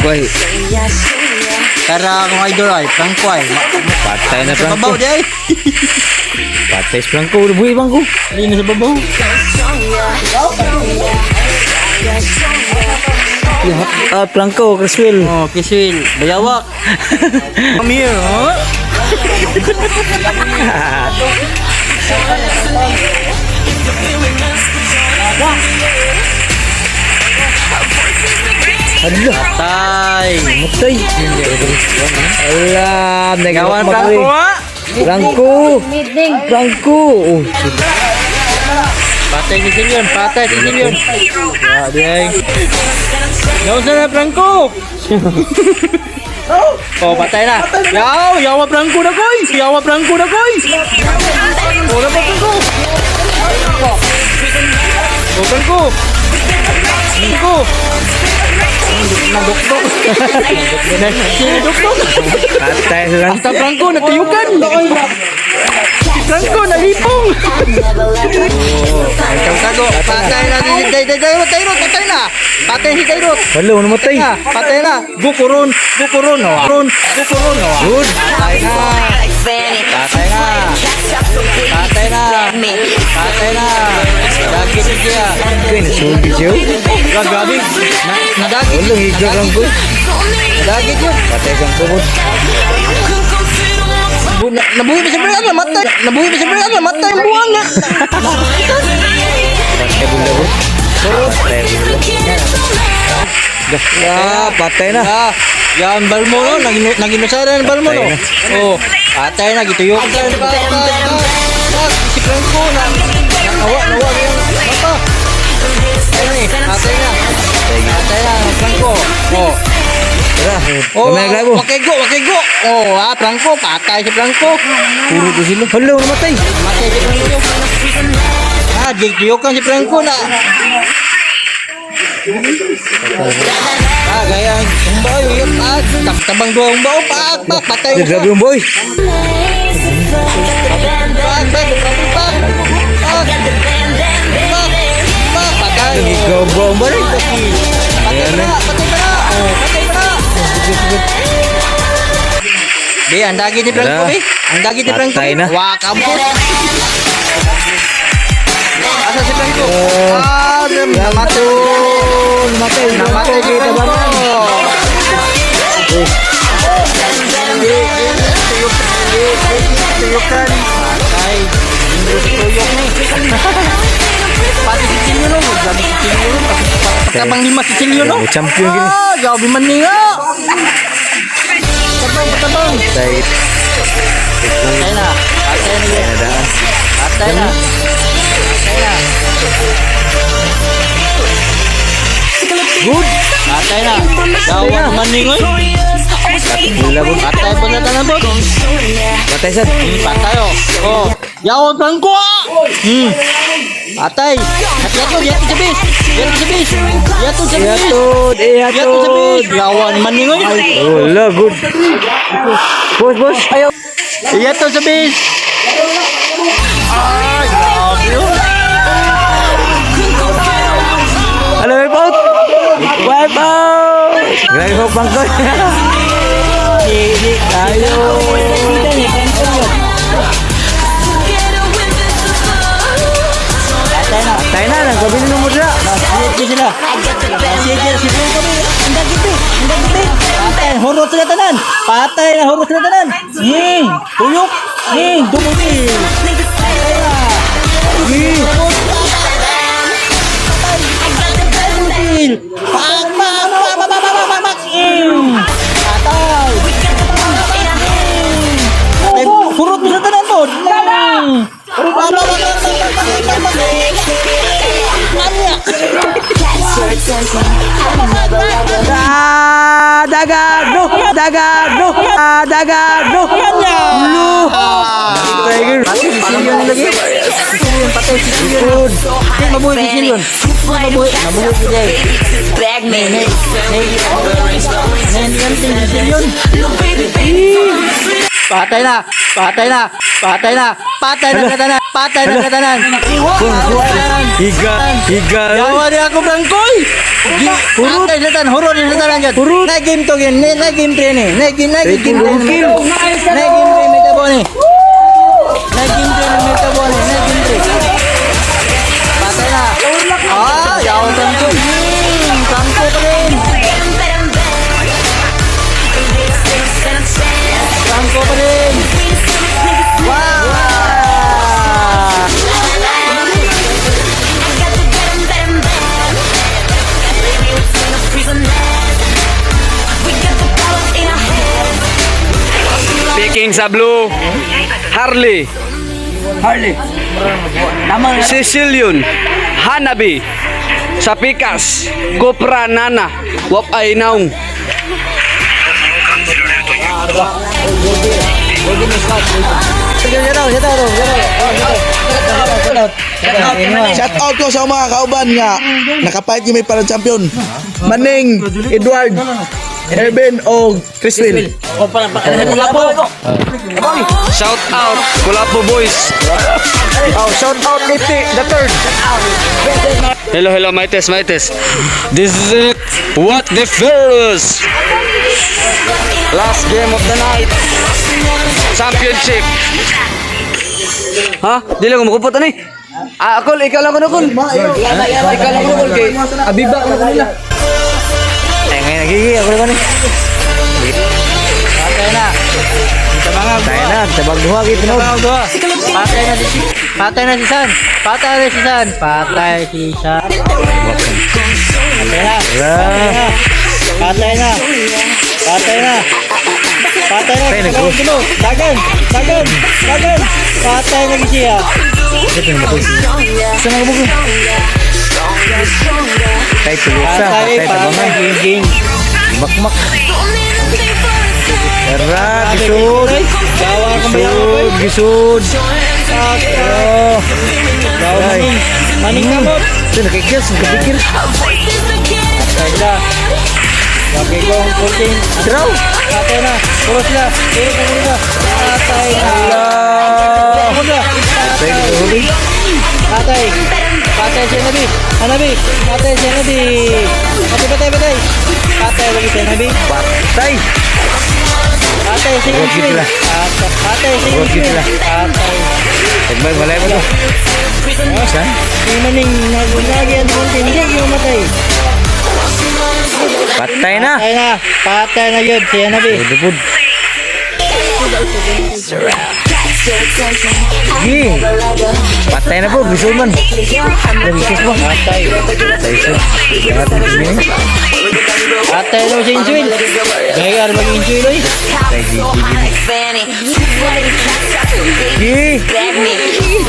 Franco ay. Tara akong idol ay, Franco ay. Patay na Sa Franco. babaw di ay. Patay si Franco. Buhi Franco. Hindi na sa babaw. Ah, Franco, Criswell. Oh, Kiswil, bayawak. Come here, huh? Hala. Patay. Matay. Hala, Gawan nagawa Franco ah. Franco. Franco. Oh, Patay si Silion, patay si Silion. Ya, di ay. Yaw sa na Franco. Oh, patay na. Yaw, yawa Franco na koy. Yawa Franco na koy. Oh, na Franco. Oh, Franco. Franco. Nadukdok. Nadukdok. Patay si Franco. Hasta Franco, natuyukan. Si Franco, nalipong. Ikaw tago. Patay na si Dairot, Dairot, patay na. Patay si Dairot. Hala, namatay. Na, patay na. Gukuron, gukuron, oh. Ron, gukuron, oh. Good. Patay na. Patay na. Patay na. Patay na. Dagit siya. Okay, nasugi siya. Grabe. Nadagit. Hala, higa Franco. Nadagit yun. Patay Franco po. Nabuhi pa si Brian, namatay. Nabuhi pa si Brian, namatay ang buwang na. Patay bula po. Patay bula. Ah, patay na. Ah, yan balmo no, naginusara ng balmo no. Patay Oh, patay na gituyok. Si Franco na nawa nawa yung mata. Patay na eh, patay na. Patay na Franco. Oh. Tara. Oh, Kamay na mo. wakigo, wakigo. Oh, ah, Franco, patay si Franco. Puro to sila. Hala, namatay. Matay si Franco. Ah, gituyok si Franco na. Ah, gaya, humbaw, yun, ah, tabang dua humbaw, pak, pak, patay. Grabe yung boy. Pak, pak, pak, pak, pak, pak, pak, patay. Ikaw ba ang balik? Patay na, patay ka na. Oh, patay ka na. Di, ang dagi ni Franco, Wala. bi. Ang dagi ni Franco. Patay na. Wah, kampus. Asa si Franco? Ah, namatay. Namatay. Namatay si Kita ba? Franco. Di, di, tuyok, di, di, tuyukan. Patay. Tuyok ni. Pati si Silio no. Grabe si Silio no. Pagkabang lima si Silio no. Champion gini. Ah, grabe man ni nga. Tabang, tabang. Patay. Patay na. Patay na yun. Patay na daan. Patay na. Patay na. Good. Patay na. Gawa naman ni ngoy. Bula po. Patay po na tanan po. Patay sad. Patay oh. Oh. Yaw Franco ah. Patay. Yato, yato sa bis. Yato sa bis. Yato sa bis. Iatod, Yato sa bis. iatod. Yawan man ni ngoy. Wala, good. Boss, boss. Ayaw. Yato sa bis. Ah, grabe oh. Ano, wipe out. Wipe out. Grabe po, Franco. Tayo. Patay na. Patay na, nagpabili ng mudra. Sige sila. Sige si Franco bi. Ang dagit bi. Ang dagit bi. Patay, horot sila tanan. Patay na horot sila tanan. Tuyok. Dumuti. Patay na. Dumuti. Pak, pak, pak, pak, pak, pak, pak, pak. Patay. Patay. Hurot mo sa tanan po. Pak, pak, pak, pak, pak, pak, pak, pak. Ah, daga, no, daga, no, ah, daga, no. Lu. Tiger. Patay si Silion lagi. Si Silion patay si Silion. Good. Hindi mabuhay si Silion. Hindi mabuhay. Mabuhay si Jay. Ne ne ne ne ne si Silion. Patay na. Patay na. Patay na. Patay na katanan. Patay na katanan. Higa, higa. Yawa ni ako brangkoy. Patay na tan. Hurot na tanan jud. Hurot. Na game to gyud. Na game 3 ni. Na game, na game 3. Kill. Na game 3 may tabo ni. Na game 3 may tabo ni. Na game 3. Patay na. Ah, yawa brangkoy. Brangko pa rin. Brangko pa rin. Wow! Picking sa blue. Harley. Harley. Sicilian. Hanabi. Sa Pikas. Cupra Nana. Wap ay naong. Shout out, shout out, shout out. Shout out. Shout out ko sa mga kauban nga nakapait kami para champion. Maning, Edward, Ervin o Crispin. Shout out Kulapo Boys. Oh, shout out Iti the third. Hello, hello, Maites, Maites. This is it. What the first. Last game of the night. Championship. Ha? Dili ko makupot ani. Ah, akol, ikaw lang ko nukol. Ikaw lang ko nukol kay Abiba ko nukol nila. Ay, ngayon, nagiging ako naman eh. Patay na. Tabang Tayo na, tabag duha gid no. Tabang duha. Patay na si Patay na si San. Patay na si San. Patay si San. Patay na. Patay na. Patay na. Patay na. Patay na. Patay na, Tabang dulo. Dagan. Dagan. Dagan. Patay na siya. Sa mga buko. Kay tulusa, Patay. patay tabangan. Patay. Ging. Bakmak. Tara, gisud. Gawa kang bayaw. Gisud, gisud. Oh. Gawa maning. Maning kamot. Ito, nakikis, nakikir. Patay na. Lagi ko ang 14. Draw. Patay na. Puro sila. Puro na puro na. Patay na. Puro na. Patay. Patay. Patay si Nabi. Hanabi. Patay si Hanabi. Patay, patay, patay. Patay lagi si Hanabi. Patay. Patay si Huwag Insuin. sila. Patay. Patay si Huwag Insuin. sila. Patay. Tagmay, malay mo to. Saan? Si Maning nagunagi ang kunti. Hindi yung matay. Patay na. Patay na. Patay na yun si Hanabi. Lupod. Sige. Patay na po, gisud man. Nagkis mo. Patay. Patay siya. Jangan begini. Patay daw si Insuin. Gayar mag-Insuin oy. Patay, gigi, gigi. Gigi.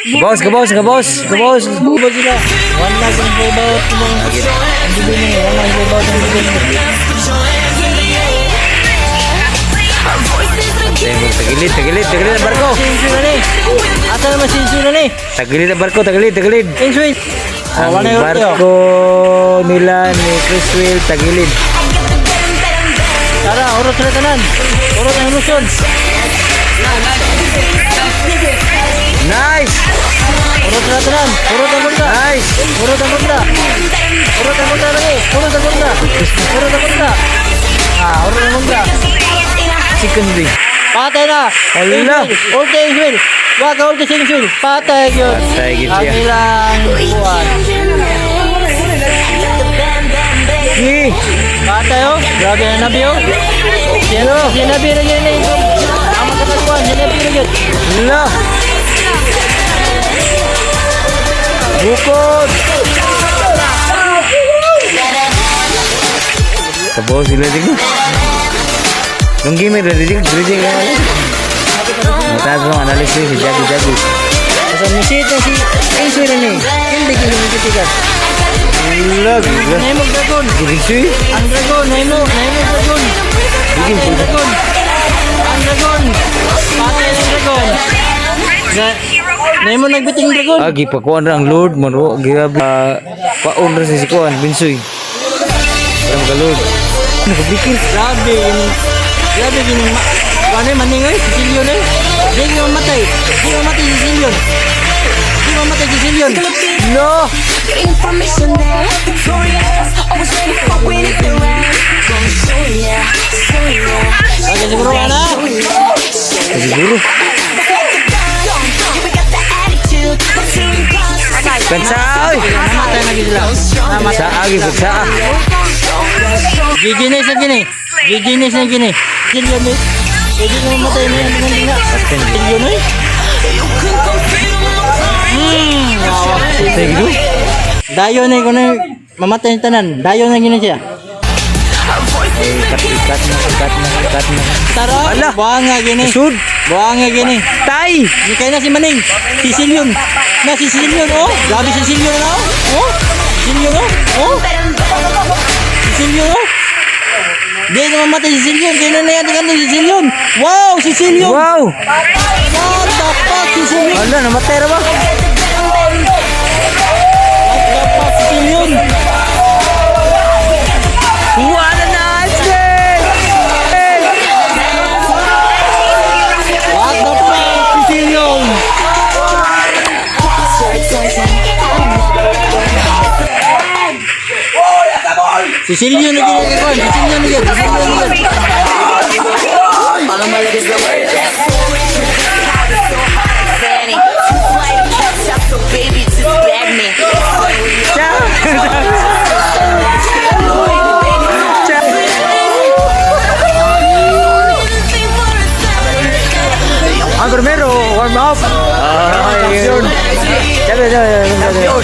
Kabos, kabos, kabos, kabos. Buba sila. One lang ang about ng ang bibili niya. One lang about ang bibili niya. Tagilid, tagilid, tagilid ang barko. Si Insuin na ni. Asa naman si Insuin na ni? Tagilid ang barko, tagilid, tagilid. Insuin. Oh, Ang wala yung barko nila ni Chris Will, tagilid. Tara, urot sila tanan. Urot ang ilusyon. Nice! Urot sila tanan. Urot ang kontra. Nice! Urot ang kontra. Urot ang kontra lagi. Urot ang kontra. Urot ang kontra. Ah, urot ang kontra. Chicken wing. Patay na. Ala. Insuin. Ulti Insuin. Wag ka ulti si Insuin. Patay yun. Patay yun Ang siya. ilang buwan. Gi! Patay oh. Grabe na nabi oh. Si Nabi na yun eh. Ang magkataguan, si Nabi na yun. Ala! Bukod! Kabaw sila dito. Nung game, ready, ready ka. Mataas mo analysis si Jago Jago. Asa misit na si Insuin na ni. Hindi kinumitigas. Ala, gila. Naimog dragon. Gila Ang dragon, naimo, naimo dragon. Patay ang dragon. Ang dragon. Patay ang dragon. Nay mo nagbiting dragon. Ah, gipakuan ra ang Lord man ro. Grabe. Ah, paon ra si kuan Binsoy. Para mga Lord. Nakabikil. Grabe yung grabe yung ano yung maning oy, si Silion eh. Di mo mamatay. Di mamatay si Silion. Di mamatay si Silion. No. Getting information there. Victorious, always ready for when it's around. Gonna show ya, show ya. Okay, siguro ka na. Siguro. We got the attitude, we're too inclined. Kansa oy. Namatay na gid sila. Namatay. Sa agi sa. GG na sa gini. GG na sa gini. Silion eh. Hindi mo mamatay na yan. Silion eh. Sige. Dayon na ko na mamatay yung tanan. Dayon na gini siya. Ikat ikat na ikat na ikat na. Tara, Ala. buwanga gini. Sud. Buwanga gini. Tay. Ni kay na si Maning. Si Silion. Na si Silion oh. Grabe si Silion na oh. Oh. Silion oh. Oh. Si Silion oh. Di na mamatay si Silion. Kaya na yan tingnan si Silion. Wow, si Silion. Wow. What the fuck, si Silion? Ala, namatay ra ba? What the fuck, si Silion? What a nice game! What the fuck, si Silion? Si Silion na ginagawa. Si Silion na ginagawa. Si Silion na ginagawa. So baby, just bag me. Ang primero, warm up. Ah, champion. Champion, champion, champion.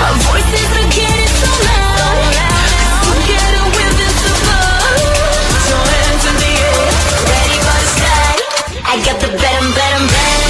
Our voices are getting so loud. 'Cause together we're invincible. Throw hands in the air, ready for the start. I got the better, better, better.